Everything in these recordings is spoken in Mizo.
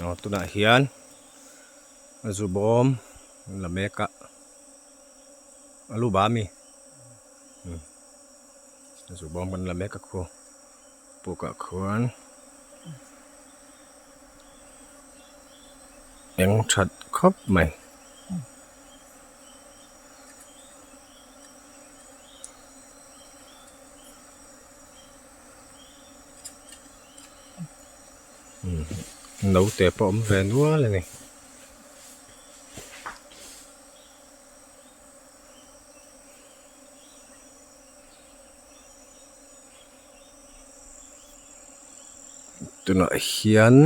Aw tunah hian zu bawm la mek a a lu ba ami zu bawm kan la mek a khu pukah khuan eng that khawp mai. Naute pawh a awm ve nual a ni. Tunah hian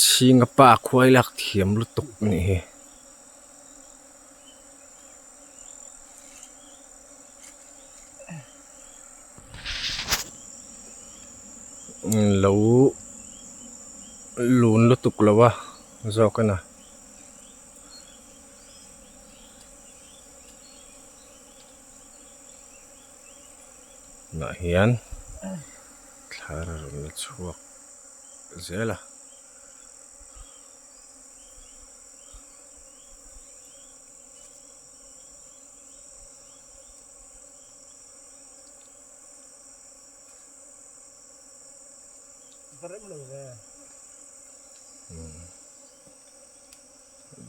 chhinga pa khuai lak thiam lutuk a nih hi. Lo lun lutuk lo a zawk a na. Tunah hian thlar a rawn la chhuak zel a.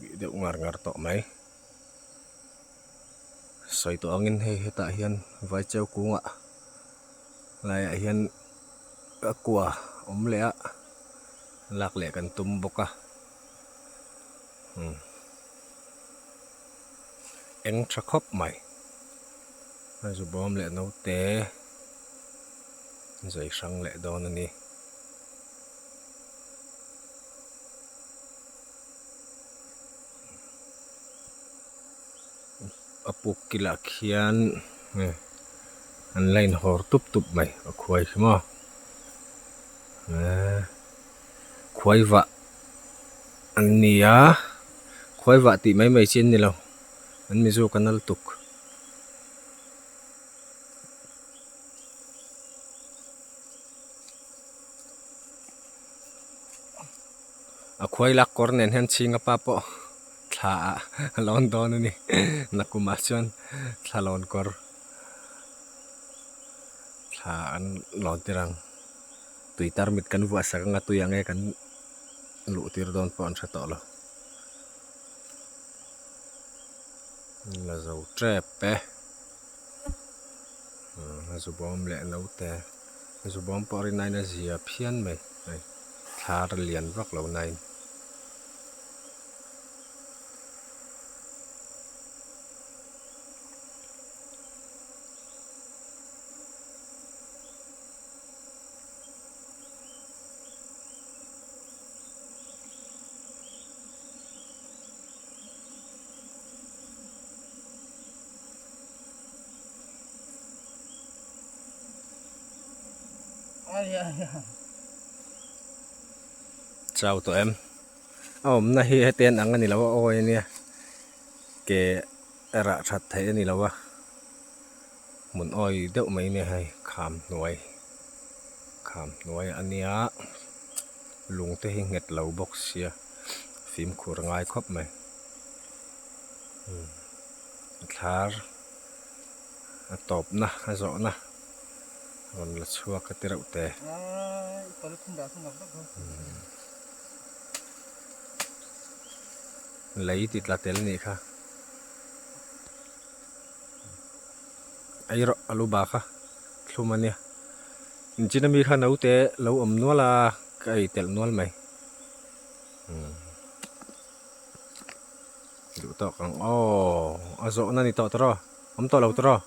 Bih deuh ngar ngar tawh mai sawi tawh angin hei hetah hian vai cheu kungah laiah hian a kua awm leh a lak leh kan tum bawk a. Eng tha khawp mai a zu bawm leh naute zai hrang leh dawn a ni. A puk kilah khian an la inhawr tup tup mai a khuai khi maw eee khuai vah an ni a khuai vah tih mai mai chi an ni lo an mizu ka nal tuk. A khuai lak kawr nen hian chhinga pa pawh thla ah a lawn dawn a ni nakumah chuan thla lawn kawr thla an lawn tir ang tui tarmit kan vuah sak anga tui ang e kan luh tir dawn pawh an hre tawh lo la zo tep e a zu bawm leh naute zu bawm pawh rin aiin a zia phian mai hei thlar lian vak lo nain. Chau tawh em a awmna hi heti an ang a ni lo a awi a nia ke rah that theih a ni lo a hmun awi deuh mai a nia hei kham hnuai kham hnuai a nia lung te hi nghet lo bawk sia fimkhur a ngai khawp mai thlar a tawpna a zawhna rawn la chhuak a ti reuh te. Lei ti tla tel anih kha. Ei rawh a lu ba kha thlum ania. Inchina mi kha naute lo awm nual a ka ei telh nual mai. Duh tawk ang aw a zawhna ni tawh tawh rawh awm tawh lo tawh rawh.